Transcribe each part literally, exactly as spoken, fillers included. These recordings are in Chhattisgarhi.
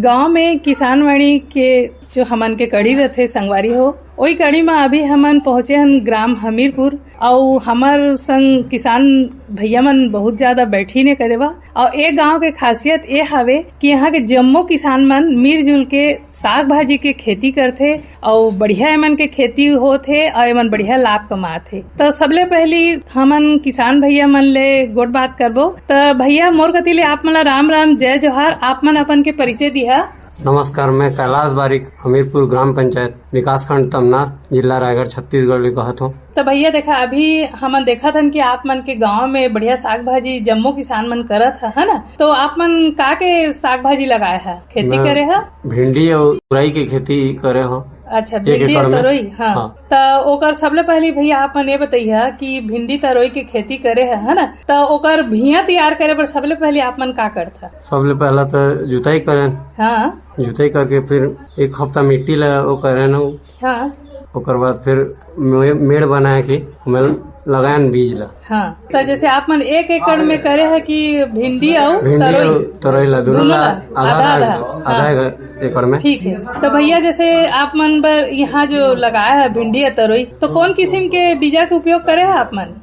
गांव में किसानवाणी के जो हमन के कड़ी रथे संगवारी हो, ओई कड़ी में अभी हमन पहुंचे हन ग्राम हमीरपुर, अउ हमर संग किसान भैया मन बहुत ज्यादा बैठी ने करे बा। अउ ए गांव के खासियत ए हावे कि यहाँ के जम्मो किसान मन मिलजुल के साग भाजी के खेती करथे, अउ बढ़िया एमन के खेती होत हे, अउ एमन बढ़िया लाभ कमात हे। त सबले पहली हमन किसान भैया मन ले गोठ बात करबो। त भैया, मोर कति ले आप मन ला राम राम, जय जोहार। आप मन अपन के परिचय दिहा। नमस्कार, मैं कैलाश बारिक, हमीरपुर ग्राम पंचायत, विकासखंड तमनार, जिला रायगढ़, छत्तीसगढ़ ले कहत हूँ। त भैया देखा, अभी हमन देखत हन कि आप मन के गांव में बढ़िया साग भाजी जम्मो किसान मन करत ह, है ना? तो आप मन का के साग भाजी लगाए ह, खेती मैं करे ह? भिंडी अउ तुरई के खेती करे हो। अच्छा, एक भिंडी एकड़ अउ में। तरोई, हाँ। हाँ। त ओकर सबले पहली भैया आप मन ये बतैया कि भिंडी तरोई के खेती करे ह, है ना? त ओकर भिया तैयार करे बर सबले पहली आप मन का करथा? सबले पहला त जुताई करेन। हाँ। जुताई करके फिर एक हफ्ता मिट्टी ला वो करेन, हाँ। ओकर बाद फिर मे-, मेड़ बनाए के ओमे लगाएन बीज ला। हाँ, त जैसे आप मन एक एकड़ में करे ह कि भिंडी अउ भिंडी तरोई? अउ तरोई ला, दोनों दोनों ला ला? आधा, आधा, आधा, आधा, आधा हाँ। आधा एकड़ में। ठीक है, त भैया, जैसे आप मन बर यहाँ जो लगाए ह भिंडी अउ तरोई, तो कौन किसिम के बीजा के उपयोग करे ह आप मन?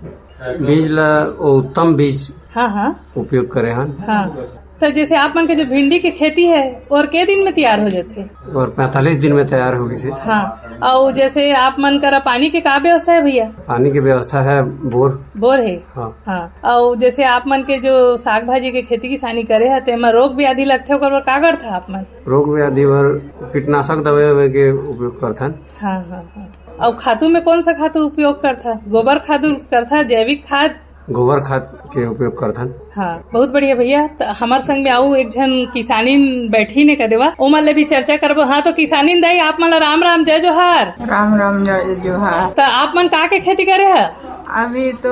बीज ला वो उत्तम बीज हाँ, हाँ। उपयोग करे हन। हाँ, त जैसे आप मन के जो भिंडी के खेती है, और के दिन में तैयार हो जाथे? और पैंतालीस दिन में तैयार हो गई से। हाँ, अउ जैसे आप मन करा पानी के का व्यवस्था है भैया? पानी के व्यवस्था है, बोर। बोर है? हाँ। हाँ, अउ जैसे आप मन के जो साग भाजी के खेती किसानी करे ह, तेमा रोग व्याधि लगथे, ओकर बर का करथा आप मन? रोग व्याधि बर कीटनाशक दवाई ववाई के उपयोग करथन। हाँ, हाँ, हाँ। अउ खातू में कौन सा खातू उपयोग करथा? गोबर खातू करथा, जैविक खाद? गोबर खाद के उपयोग करथन। हाँ, बहुत बढ़िया भैया। त हमर संग में आऊ एक झन किसानिन बैठी ने कदेवा, ओमन ले भी चर्चा करबो। हाँ, तो किसानिन दाई, आप मन ला राम राम, जय जोहार। राम राम, जय जोहार। त आप मन का के खेती करे ह? अभी तो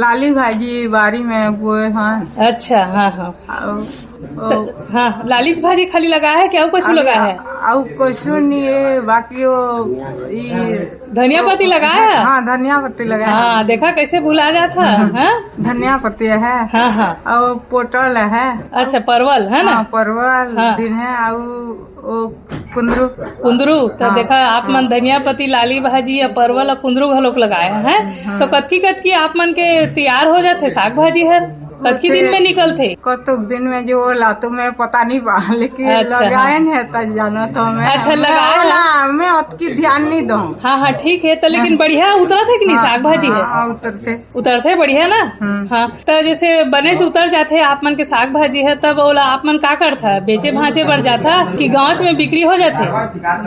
लाली भाजी बारी में बोए हन। अच्छा, हाँ, हाँ। अउ, त, अउ, हाँ, लालीच भाजी खाली लगा है कि अउ कुछ अभी लगा है? अउ कुछ नहीं है, बाकी वो ई धनिया पत्ती लगा है? हाँ, धनिया पत्ती लगा है। हाँ, देखा कैसे भुला जात है, हाँ। हाँ? धनिया पत्ती है। हाँ, हाँ। अउ पोटल है। अच्छा, परवल है ना? हाँ, परवल हाँ। दिन है, अउ ओ कुंदरू। कुंदरू, त हाँ। देखा आप मन हाँ। धनिया पत्ती, लाली भाजी या परवल अउ कुंदरू घलोक लगाए हैं। हाँ। तो कतकी कतकी आप मन के तैयार हो जाथे साग भाजी हर? कतकी दिन में निकलथे? कतक दिन में जो लातू में पता नहीं बा, लेकिन अच्छा, लगाए हाँ। हैं त जानत हो मैं। अच्छा, मैं लगाए हैं। ओला, मैं अतकी ध्यान नहीं दूँ। हाँ, हाँ, ठीक है। तो लेकिन हाँ। बढ़िया उतरत है कि नहीं हाँ, साग भाजी हाँ, है? हाँ, उतरथे। उतरथे बढ़िया ना? हम्म। हाँ। त जैसे बनेच उतर जाथे आप मन के साग भाजी ह, तब ओला आप मन का करथा? बेचे भांचे बर जाथा कि गांव में बिक्री हो जाथे?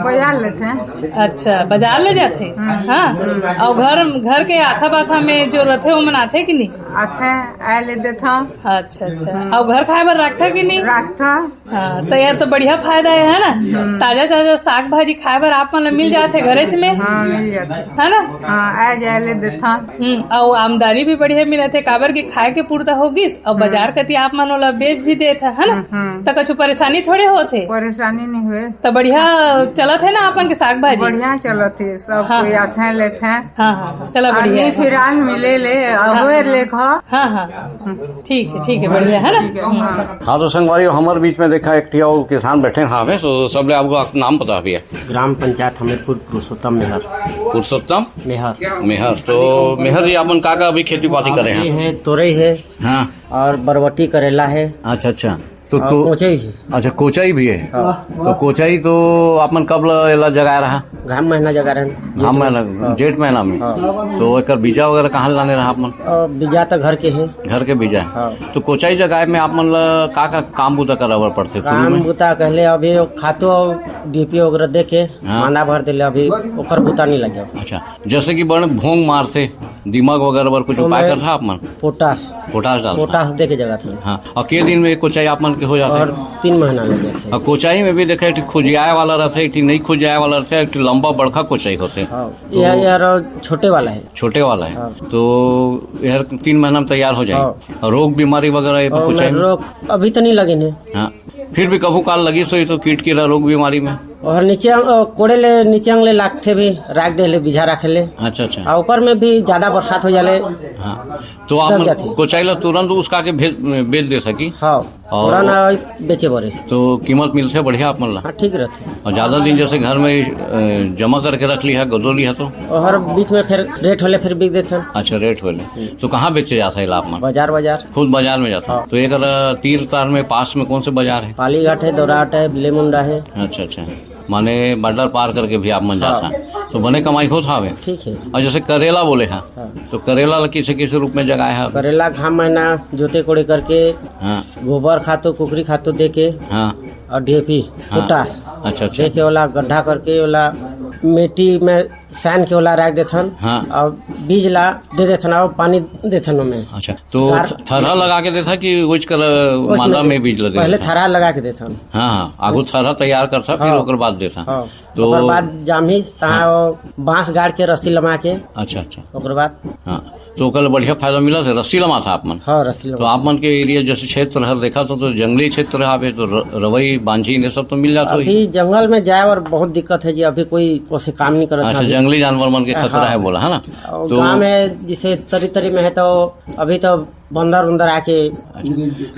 बाजार लेथे। अच्छा, बाजार ले जाथे? हम्म। हाँ। अउ घर, घर के आखा बाखा में जो रथे, ओमन आथे कि नहीं? आथे, आए ले देथा। अच्छा, अच्छा। हम्म। अउ घर खाए बर रखथा कि नहीं? रखथा। हाँ, त यार, तो बढ़िया फायदा है, है ना? हम्म। ताजा ताजा साग भाजी खाए बर आप मन ल मिल जाथे घरेच में। हाँ, मिल जाथे। है ना? हाँ, आ जाए ले देथा। हम्म, अउ आमदनी भी बढ़िया मिलत हे, काबर कि खाए के पुरता हो गिस, अउ हम्म। बाजार कति आप मन ओला बेच भी देत हे, है ना? हम्म, हम्म। त कछु परेशानी थोड़े होत हे? परेशानी नहीं हुए। त बढ़िया चलत हे ना आप मन के साग भाजी? बढ़िया चलत हे, सब हाँ, कोई हाँ। आथे लेथे। हाँ, हाँ, हाँ। चला, बढ़िया आदमी है। फिरान मिले ले, हाँ। अबे लेख। हाँ, हाँ। ठीक है, ठीक है, बढ़िया है ना? ठीक है, हाँ। हाँ, तो संगवारी, हमर बीच में देखा एक ठिया अउ किसान बैठे हैं, हाँ, तो सबले आपको नाम बता भैया। ग्राम पंचायत हमीरपुर, पुरुषोत्तम मेहर। पुरुषोत्तम? मेहर। मेहर। तो मेहर जी, आपन का का अभी खेती बाड़ी करे हैं? ये है, तोरई है। हाँ। और बरबटी करेला है। अच्छा, अच्छा। तो, और तो कोचई है। अच्छा, कोचई भी है। हाँ। तो कोचई तो आपन कब ल-, एला जगाए रहा? घाम महीना जगा रहे हैं। घाम महीना, हाँ। जेठ महीना में। हाँ। तो एकर बीजा वगैरह कहाँ ले लाने रहा आपन? अ, बीजा तो घर के है। घर के बीजा है। हाँ। तो कोचई जगाए में आप मन ला का का काम बूता कराबर पड़थे शुरू काम में? बूता कहले अभी खातू और डीएपी वगैरह दे के हाँ। मांदा भर देले, अभी ओकर बूता नहीं लगे। अच्छा, जैसे कि बड़ भोंग मारथे, दिमाग वगैरह बर कुछ तो उपाय मैं करथा आप मन? पोटास। पोटास डालथा। पोटास दे के जगाथन। हाँ, और के दिन में कोचई आप मन के हो जाथे? और तीन महीना लग जाथे। और कोचई में भी देखे, एक ठो खुजियाए वाला रहथे, एक ठो नहीं खुजियाए वाला रहथे, एक ठो लंबा बड़का कोचई होथे। हाँ, तो यह, यह छोटे वाला है। छोटे वाला है। हाँ। तो यह तीन महीना में तैयार हो जाए। हाँ। और रोग बीमारी वगैरह ये और कोचई में? रोग अभी तो नहीं लगे ने। हाँ, फिर भी कभू काल लगिस होही तो कीट कीड़ा रोग बीमारी में? और नीचे अंग, अ, कोड़े ले नीचे अंग ले लागथे भी, राख दे ले, बीजा राखे ले। अच्छा, अच्छा। आ ऊपर में भी ज्यादा बरसात हो जाले। हाँ, तो आप दब जाथे। कोचई ला तुरंत उसका के भेज, बेच दे सकी? हाँ। और थोड़ा ना बेचे बरे। तो कीमत मिलथे बढ़िया आप मन ला? हाँ, ठीक रहथे। और ज्यादा दिन जैसे घर में, अ, जमा करके रख लिहा, गोदो लिहा तो? और हर बीच में फिर रेट होले फिर बिक देथन। अच्छा, रेट होले। तो कहाँ बेचे जाता है आप मन? बाजार, बाजार। खुद बाजार में जाता है? हाँ। तो एक अगर तीर तार में पास में कौन से बाजार है? पालीघाट है, दौराट है, बिलेमुंडा है। अच्छा, अच्छा। माने बॉर्डर पार करके भी आप मन हाँ। जाता है, तो बने कमाई होत हावे। ठीक है। और जैसे करेला बोले हा, हाँ। तो करेला ला किसे किसे रूप में जगाए हा? करेला घाम महीना जोते कोड़े करके हाँ। गोबर खातू, कुकरी खातू दे के हाँ। और डीएपी हाँ। पोटाश अच्छा, अच्छा। दे के ओला गड्ढा करके ओला मिट्टी में सान के ओला रख देथन हाँ। और बीज ला दे देथन और पानी देथन ओमे। अच्छा, तो गार- थरहा लगा के देथा कि उच कर ओच मांदा में में दे-, बीज ला दे पहले देथा? थरहा लगा के देथन। हाँ, हाँ, आगू थरहा तैयार करथा, फिर हाँ। ओकर बाद देथा। हाँ। तो ओकर बाद जामही, तहाँ हाँ। वो बांस गाड़ के रस्सी लमा के। अच्छा, अच्छा। ओकर बाद हाँ, तो ओकर ले बढ़िया फायदा मिला से रस्सी लमा था आप मन? हाँ, रस्सी लमा तो था। आप मन के एरिया जैसे क्षेत्र हर देखा तो, तो जंगली क्षेत्र हवे, तो र-, रवई, बांझी, ये सब तो मिल जाता होही। अभी जंगल में जाए और बहुत दिक्कत है जी, अभी कोई ओसे काम नहीं करत अच्छा, है अभी। जंगली जानवर मन के खतरा हाँ। है बोला, है ना? और तो गाँव में जैसे तरी तरी में है तो अभी तो बंदर उंदर आके अच्छा।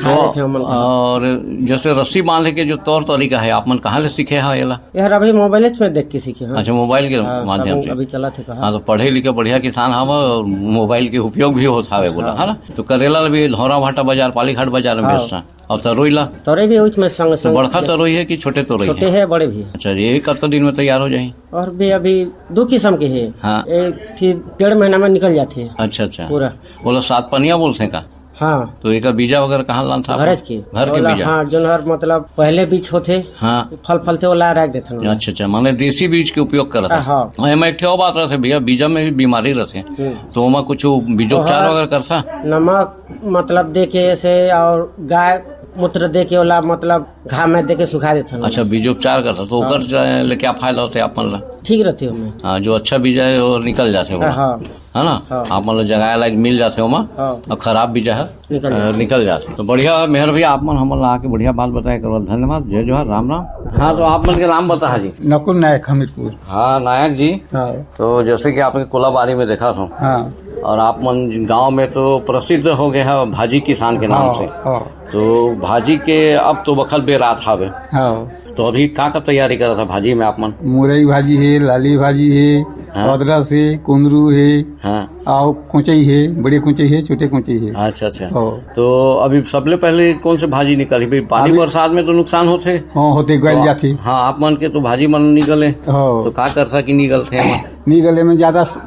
खा तो लेथे हमन का। और जैसे रस्सी बांधे के जो तौर तरीका है, आप मन कहाँ ले सीखे हा एला? यार, अभी मोबाइल में देख के सीखे हन। अच्छा, मोबाइल के हाँ, माध्यम सब से। अभी चलत हे कहा। हाँ, तो पढ़े लिखे बढ़िया किसान हवा और मोबाइल के उपयोग भी होत हावे बोला, हाँ। है ना? तो करेला भी धौरा भाटा बाजार, पालीघाट बाजार में हाँ। बेचता। और तरोई ला? तरोई भी उसमें संग तो संग बड़का तरोई है कि छोटे तरोई छोटे है? है, बड़े भी है। अच्छा, ये कतका दिन में तैयार हो जाही? और भी अभी दो किस्म के है। हाँ। एक ठी डेढ़ महीना में निकल जाते हैं। अच्छा, अच्छा। पूरा। बोला सात पनिया बोलते हैं का? हाँ। तो एकर बीजा वगैरह कहाँ लानथा आप? घरज के। घर के ओला, बीजा? हाँ, जोन हर मतलब पहले बीज होथे, हाँ। फल फलथे, ओला रख देथन ओला। अच्छा, अच्छा, माने देसी बीज के उपयोग करत हे। हाँ। हाँ, एमा एक ठे और बात रहथे भैया, बीजा में भी बीमारी रहथे, हम्म। तो ओमा कुछ बीजोपचार ओहर वगैरह करथा? नमक मतलब दे के ऐसे और गाय मूत्र दे के ओला मतलब घाम में दे के सुखा देथन अच्छा, ओला। बीजोपचार करथा, तो ओकर हाँ। से ले क्या फायदा होथे आप मन ला? ठीक रहथे ओमे। हाँ, जो अच्छा बीजा है वो निकल जाथे ओला। हाँ। है ना? हाँ। आप मन ल जगाए लायक मिल जाथे ओमा, हाँ। और खराब बीजा ह, निकल अ, जाथे। निकल जाथे। तो बढ़िया मेहर भैया, आप मन हमन ला आके बढ़िया बात बताए, करवा धन्यवाद, जय जोहार, राम राम। हाँ, तो आप मन के नाम बताहा जी। नकुल नायक, हमीरपुर। हाँ, नायक जी। हाँ। तो जैसे कि आपके कोलाबारी में देखा था, हाँ। और आप मन गांव में तो प्रसिद्ध हो गए हैं भाजी किसान के नाम हाँ, से। हाँ। तो भाजी के अब तो बखत बेरात हावे। हाँ। तो अभी का का तैयारी करत हे भाजी में आप मन? मुरई भाजी हे, लाली भाजी हे, हाँ। अदरस हे, कुंदरू हे, हाँ। अउ कोचई हे, बड़े कोचई हे, छोटे कोचई हे। अच्छा, अच्छा। हाँ। तो अभी सबले पहले कौन से भाजी निकलही? भाई, पानी अभी बरसात में तो नुकसान होथे। हाँ, होथे, गल तो जाथे। हाँ, आप मन के तो भाजी मन निकले। हाँ। तो का करथा कि निकलथे एमा? नी गले में ज्यादा स-,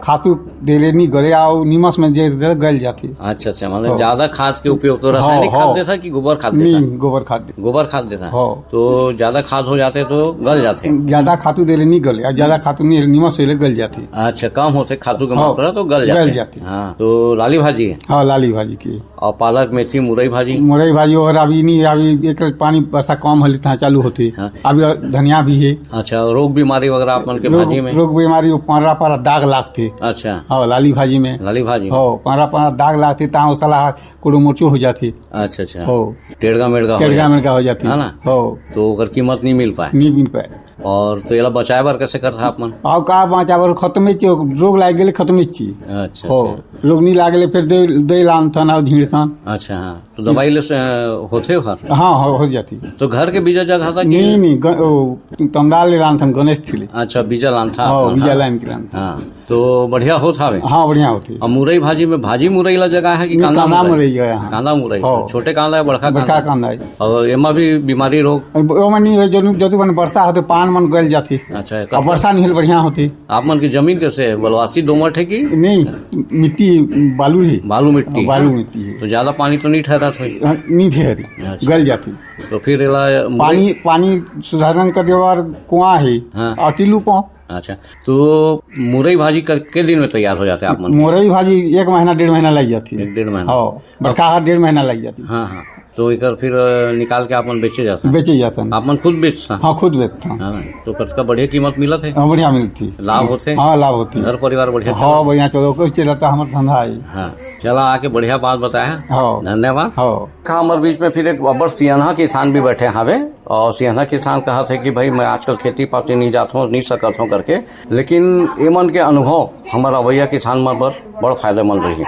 खातू देले नी गले, अउ नीमस में दे दे गल जाथे। अच्छा, अच्छा, मतलब हाँ। ज्यादा खाद के उपयोग तो रासायनिक हाँ, खाद हाँ। देथा कि गोबर खाद देथा? नहीं, गोबर खाद दे। गोबर खाद देथा। हाँ। तो ज्यादा खाद हो जाथे तो गल जाथे। ज्यादा खातू देले नी गले, अउ ज्यादा खातू नहीं, नीमस होले गल जाथे। अच्छा, कम होथे खातू के हाँ, मात्रा तो गल गल जाथे। जाथे। हाँ, तो लाली भाजी। हाँ, लाली भाजी के। अउ पालक, मेथी, मुरई भाजी? मुरई भाजी और अभी नहीं, अभी एक पानी बरसा कम होले तहाँ चालू होथे। हाँ। अभी धनिया भी हे। अच्छा, रोग बीमारी वगैरह आप मन के रोग, भाजी में? रोग बीमारी वो पांडरा पांडरा दाग लागथे। अच्छा। हाँ, लाली भाजी में। लाली भाजी में? हाँ, पांडरा पांडरा दाग लागथे, तहाँ वो साला कुड़ो मोचो हो जाथे। अच्छा, अच्छा। हाँ। टेड़गा मेड़गा हो टेड़गा जाथे। मेड़गा हो जाथे। है ना? हाँ। तो ओकर कीमत नहीं मिल पाए। नहीं मिल पाए। और तो एला बचाए बर कैसे करथा आप मन? अउ का बचाए बर, खतमे ची, रोग लाग गेले, खतमे ची। अच्छा, हो, अच्छा। रोग नी लागले, फिर दे, दे लानथन अउ झींड़थन। अच्छा, हाँ। तो दवाई ले से, अ, होथे ओहर? हाँ, हो, हो जाती। तो घर के बीजा जगाथा कि? नहीं, नहीं, ग-, ओ, तंदाल ले लानथन, गणेश थिले। अच्छा, बीजा लानथा हाँ, आप मन, बीजा हाँ? लान के लानथन। हाँ। तो बढ़िया होत हावे? हाँ, बढ़िया होथे। अउ मुरई भाजी में भाजी मुरई ला जगाए हे कि नहीं, कांदा कांदा मुरई? मुरई जगाए हे। कांदा मुरई, हाँ। छोटे कांदा या बड़का बड़का कांदा? कांदा हे। अउ एमा भी बीमारी रोग? अब ओमा नहीं हे, जदू, जदू मन बरसा होथे, पान मन गल जाथे। अच्छा, अउ कतका बरसा नहीं होले बढ़िया होथे। आप मन के जमीन कैसे हे? बलवासी दोमट हे कि? नहीं, मिट्टी बालू हे। बालू मिट्टी, बालू हाँ। मिट्टी हे। तो ज्यादा पानी तो नहीं ठहरत होही? हाँ, नहीं ठहरी, अच्छा। गल जाथे। तो फिर एला मुरई पानी, पानी सुधारण कर देवार कुआं हे हाँ। अउ टिल्लू पंप। अच्छा, तो मुरई भाजी कतके दिन में तैयार हो जाथे आप मन के? मुरई भाजी एक महीना, डेढ़ महीना लग जाथे। एक डेढ़ महीना। हाँ, बड़का हर डेढ़ महीना लग जाथे। हाँ, हाँ। तो एकर फिर, अ, निकाल के आप मन बेचे जाथन? बेचे जाथन। आप मन खुद बेचथन? हाँ, खुद बेचथन। हाँ ना? तो कतका बढ़िया कीमत मिलत हे? हाँ, बढ़िया मिलथे। लाभ होथे? हाँ, लाभ होथे। घर परिवार बढ़िया हाँ, चलत? बढ़िया चलत, ओकर चलत हमर धंधा हे। हाँ, चला आके बढ़िया बात बताए हे। हाँ। धन्यवाद। हाँ। का हमर बीच में फिर एक अब्बड़ सियनहा किसान भी बैठे हावे, अउ सियनहा किसान कहत हे कि भाई, मैं आजकल खेती पाती नहीं जात हूँ, नहीं सकत हूँ करके, लेकिन एमन के अनुभव हमर अवैया किसान मन बर बड़ फायदेमंद रही।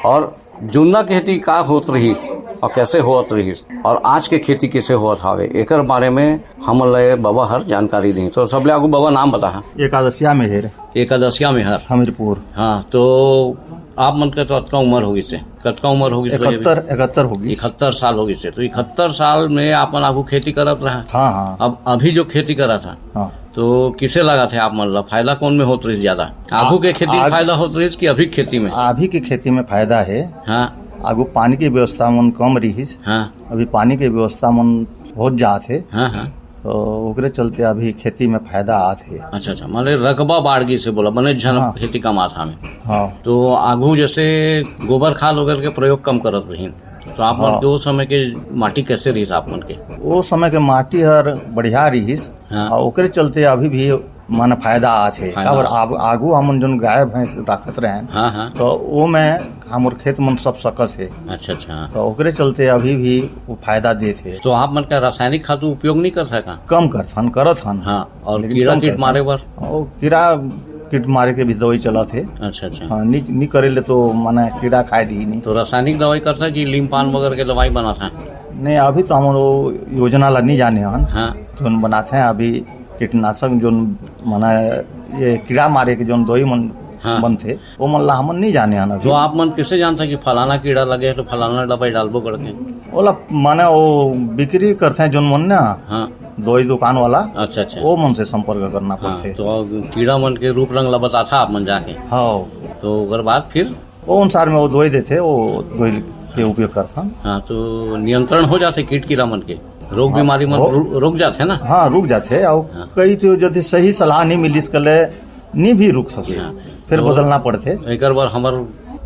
अउ जुन्ना खेती का होत रहिस, अउ कइसे होवत रहिस अउ आज के खेती कइसे होवत हावे, एकर बारे में हमन ला ये बबा हर जानकारी दिही। तो सबले आगू बबा नाम बताहा। एकादशिया मेहर। एकादशिया मेहर। हमीरपुर। हाँ, तो आप मन के तो अतका उमर होगिस हे। कतका उमर होगिस हे? इकहत्तर, इकहत्तर होगिस। इकहत्तर साल होगिस हे। तो इकहत्तर साल में आप मन आगू खेती करत रहा। हाँ, हाँ। अब अभी जो खेती करत हा, हाँ। तो कइसे लगथे आप मन ला, फायदा कोन में होत रहिस ज्यादा? आगू के खेती में आग- फायदा होत रहिस कि अभी के खेती में? अभी के खेती में फायदा हे। हाँ। आगू पानी के व्यवस्था मन कम रहिस। हाँ। अभी पानी के व्यवस्था मन होत जात हे। हाँ, हाँ। तो ओकरे चलते अभी खेती में फायदा आत हे। अच्छा, अच्छा, माने रकबा बाढ़ गिस हे बोला, बने झन हाँ। खेती कमात हावे। हाँ। तो आगू जैसे गोबर खाद वगैरह के प्रयोग कम करत रहिन, तो आप मन हाँ। के ओ समय के माटी कइसे रहिस आप मन के? ओ समय के माटी हर बढ़िया रहिस। हाँ। अउ ओकरे चलते अभी भी माने फायदा आत हे। फायदा काबर आत। आब-, आगू हमन जोन गाय भैंस राखत रहेन, हाँ, हाँ। तो ओ में हमर खेत मन सब सकस हे। अच्छा, अच्छा। तो ओकरे चलते अभी भी वो फायदा देत हे। तो आप मन का रासायनिक खातू उपयोग नहीं कर सका? कम करथन, करत हन। हाँ, अउ लेकिन कीड़ा कम कीट करथन। मारे बर? अउ कीड़ा कीट मारे के भी दवाई चलत हे। अच्छा, अच्छा। हाँ, नी, नी करे ले तो माने कीड़ा खाए दी नहीं। तो रासायनिक दवाई करता कि लीम पान वगैरह के दवाई बनाता? नहीं, अभी तो हमन वो योजना ला नहीं जाने हन। हाँ। जोन बनाते हैं अभी कीटनाशक, जोन माने ये कीड़ा मारे के जोन दवाई मन हाँ। बनथे, वो मन ला हमन नहीं जाने हन अभी। तो आप मन कइसे जानता कि फलाना कीड़ा लगे हे तो फलाना दवाई डालबो करके? ओला माने वो बिक्री करथे जोन मन ना, हाँ। दवाई दुकान वाला, अच्छा, अच्छा। वो मन से संपर्क करना हाँ, पड़थे। तो अब कीड़ा मन के रूप रंग ला बताथा आप मन जाके? हाँ। तो ओकर बाद फिर? वो अनुसार में वो दवाई देथे, वो दवाई के उपयोग करथन। हाँ, तो नियंत्रण हो जाथे कीट कीड़ा मन के, रोग हाँ, बीमारी मन हो- रु-, रुक जाथे ना? हाँ, रुक जाथे। अउ हाँ। कई तो यदि सही सलाह नहीं मिलिस कले, नहीं भी रुक सके, हाँ। फिर तो बदलना पड़थे। एकर बर हमर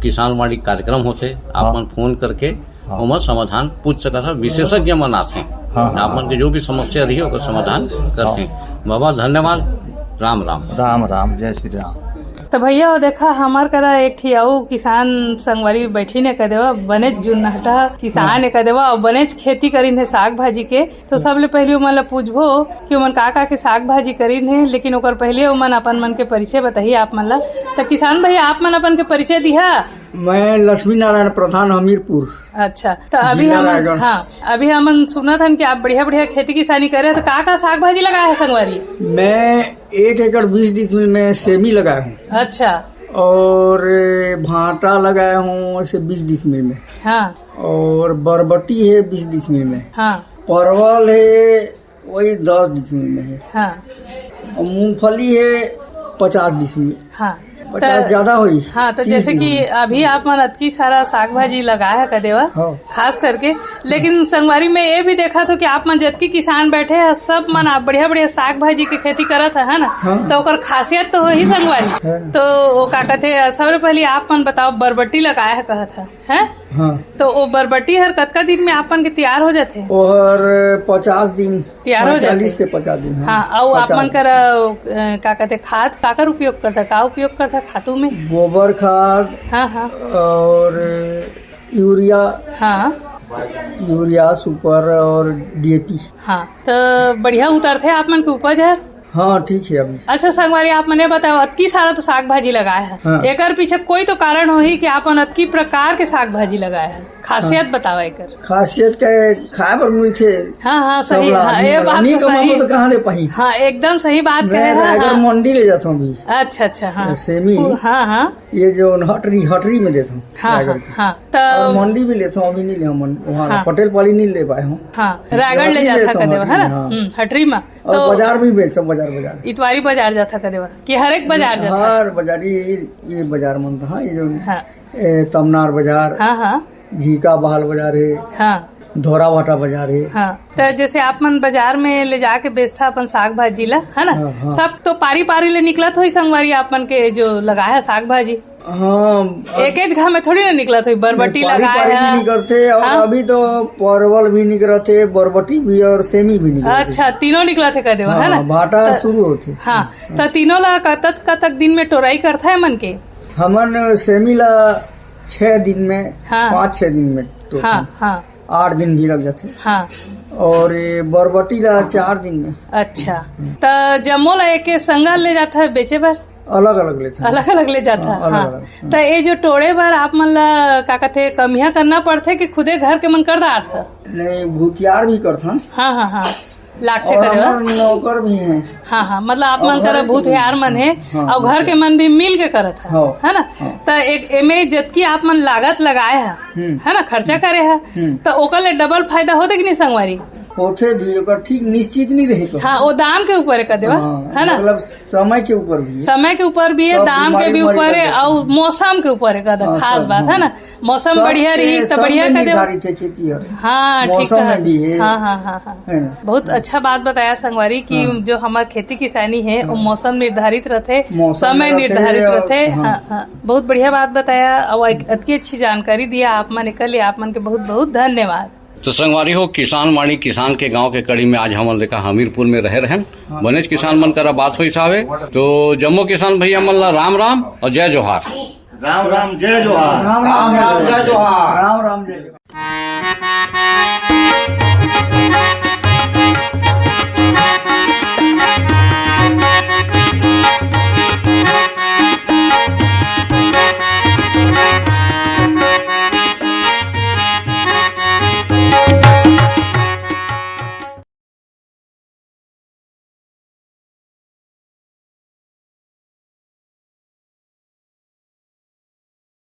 किसान वाणी कार्यक्रम होथे, आप हाँ। मन फोन करके हाँ। ओमा समाधान पूछ सकत हव, विशेषज्ञ मन आथे। हाँ, हाँ, आप मन के जो भी समस्या रही, ओकर समाधान करथे। हाँ। बाबा, धन्यवाद। राम राम। राम राम, जय श्री राम। तो भैया, वो देखा, हमर करा एक ठी अउ किसान संगवारी बैठिन हे कहे देवा, बनेच जुन्नहटा किसान हाँ। हे कहे देवा, अउ बनेच खेती करिन हे साग भाजी के। तो सबले पहिली ओमन ला पूछबो कि ओमन का का के साग भाजी करिन हे, लेकिन ओकर पहिली ओमन अपन मन के परिचय बताही आप मन ला। तो किसान भैया, आप मन अपन के परिचय दिहा। मैं लक्ष्मी नारायण प्रधान, हमीरपुर। अच्छा, तो अभी जिला हमन, रायगढ़। हाँ, अभी हमन सुनत हन कि आप बढ़िया बढ़िया खेती किसानी करे, तो का का साग भाजी लगाए हे संगवारी? मैं एक एकड़ बीस डिसमिल में सेमी लगाया हूँ। अच्छा। और भांटा लगाया हूँ ऐसे बीस डिसमिल में। हाँ। और बरबटी है बीस डिसमिल में। हाँ। परवल है वही दस डिसमिल में है। हाँ। और मूंगफली है पचास डिसमिल। हाँ। पचास तो ज्यादा होई। हाँ, तो तीस जैसे कि डिसमिल। अभी आप मन अतकी सारा साग भाजी लगाए हे कहे देवा, हाँ। खास करके, लेकिन संगवारी में ये भी देखा थो कि आप मन जतकी किसान बैठे हे, सब मन आप बढ़िया बढ़िया साग भाजी के खेती करत हे, है ना? हाँ। तो ओकर खासियत तो होही संगवारी। हाँ। तो वो का कहते, सबले पहले आप मन बताओ, बरबट्टी लगाए हे कहत हे, हैं? हाँ। तो वो बरबट्टी हर कतका दिन में आप मन के तैयार हो जाथे? ओहर पचास दिन, तैयार हो जाथे। चालीस से पचास दिन, हाँ। हाँ, अउ आप पचास मन कर, अ, का कहते, खाद काकर उपयोग करता, का उपयोग करता खातू में? गोबर खाद हाँ, हाँ। और यूरिया, हाँ। यूरिया, सुपर और डीएपी। हाँ, तो बढ़िया उतरथे आप मन के उपज हर? हाँ, ठीक है अभी। अच्छा संगवारी, आप मने बताओ, अतकी सारा तो साग भाजी लगाए हे, हाँ। एकर पीछे कोई तो कारण होही कि आप मन अतकी प्रकार के साग भाजी लगाए हे, खासियत हाँ। बताओ एकर। खासियत के खाए बर मिलथे। हाँ, हाँ, सब सही, ला हाँ, आदमी ये वाला। बात नहीं तो कमाबो सही। तो कहाँ ले पाही? हाँ, एकदम सही बात मैं कहे हे, रायगढ़ हाँ। मंडी ले जाता हूँ अभी। अच्छा, अच्छा, हाँ। सेमी। पु-, हाँ, हाँ। ये जो हटरी, हटरी में देता हूँ हाँ, रायगढ़ हाँ, की। हाँ, तो और मंडी भी लेता हूँ, अभी नहीं ले, हम वहाँ हाँ। पटेल पाली नहीं ले पाए हूँ। हाँ, रायगढ़ ले हटरी जाता लेता हूँ, कदे, है ना? हटरी, हाँ। हम्म, हटरी में। और तो बाजार भी बेचता हूँ, बाजार, बाजार। इतवारी बाजार जाता कदे, कि हर एक बाजार जाता? हर बाजार, ये, ये बाजार मन था, ये जो, हाँ। ए, तमनार बाजार, हाँ, हाँ। झीका बहाल बाजार है, हाँ। धोरा भाटा बाजार है। हाँ, तो जैसे आप मन बाजार में ले जाके बेचता अपन साग भाजी ला, है ना? हाँ, हाँ। सब तो पारी पारी ले निकलत होही संगवारी, आप मन के जो लगाए हे साग भाजी? हाँ, अब एकेच घा में थोड़ी ना निकलत होही, बरबट्टी नहीं, पारी लगाए पारी हे। नहीं निकलते, और हाँ। अभी तो परवल भी निकलते, बरबट्टी भी और सेमी भी निकलते। अच्छा, तीनों निकलत हे कदे, हाँ, है ना? भाटा तो शुरू होते। हाँ, तो तीनों ला कतक कतक दिन में टोराई करता है मन के? हमन सेमी ला छह दिन में, हाँ। पाँच छह दिन में टोरथन। हाँ, हाँ। आठ दिन भी लग जाथे। हाँ। और ये बरबटी ला चार दिन में। अच्छा, त जम्मो ला एके संग ले जात हे बेचे बर? अलग-अलग लेथन। अलग-अलग ले जाथन, हाँ, हाँ। अलग-अलग, हाँ। त ये जो टोड़े बर आप मन ला, का कथे, कमिया करना पड़थे कि खुदे घर के मन कर डारथन? नहीं, भूतियार भी करथन। हाँ, हाँ, हाँ। लागथे और करे बर। हमर नौकर भी हैं। हाँ, हाँ, मतलब आप और मन घर करा के भूत मन। भूतियार मन हे, हाँ, और घर के भूतियार। मन भी मिल के करत हे, हाँ, है ना? हाँ। त एक एमे जतकी आप मन लागत लगाए हे, हम्म। है ना, खर्चा करे हे, हम्म। त ओकर ले डबल फायदा होथे कि नहीं संगवारी? होथे भी, ओकर ठीक निश्चित नहीं रहे कभी। हाँ, वो दाम के ऊपर हे, कदे बा, हाँ, है ना? मतलब समय के ऊपर भी है। समय के ऊपर भी है, कब दाम के बीमारी भी उमारी ऊपर लग है, जाती और है। मौसम के ऊपर है, कदे हाँ, खास सब, बात, हाँ। है ना? मौसम सब बढ़िया के, रही त सब बढ़िया में कदे बा। निर्धारित है खेती हर। हाँ, ठीक मौसम कहा। में भी है। हाँ, हाँ, हाँ, हाँ। है ना? बहुत अच्छा बात बताया संगवारी कि हाँ। जो हमार खेती किसानी है, वो हाँ। मौसम निर्धारित रहथे, मौसम समय में रहथे, निर्धारित और रहथे। हाँ। हाँ, हाँ। बहुत बढ़िया बात बताया और एक अतकी अच्छी जानकारी दिया आप मन, एकर लिए आप मन के बहुत बहुत धन्यवाद। तो संगवारी हो, किसान वाणी किसान के गांव के कड़ी में आज हमन देखा हमीरपुर में रहे रहन, हाँ। बनेच किसान मन करा बात होइस हावे। तो जम्मो किसान भैया मन ला राम राम और जय जोहार। राम राम, जय जोहार। राम राम, जय जोहार। राम राम, जय जोहार।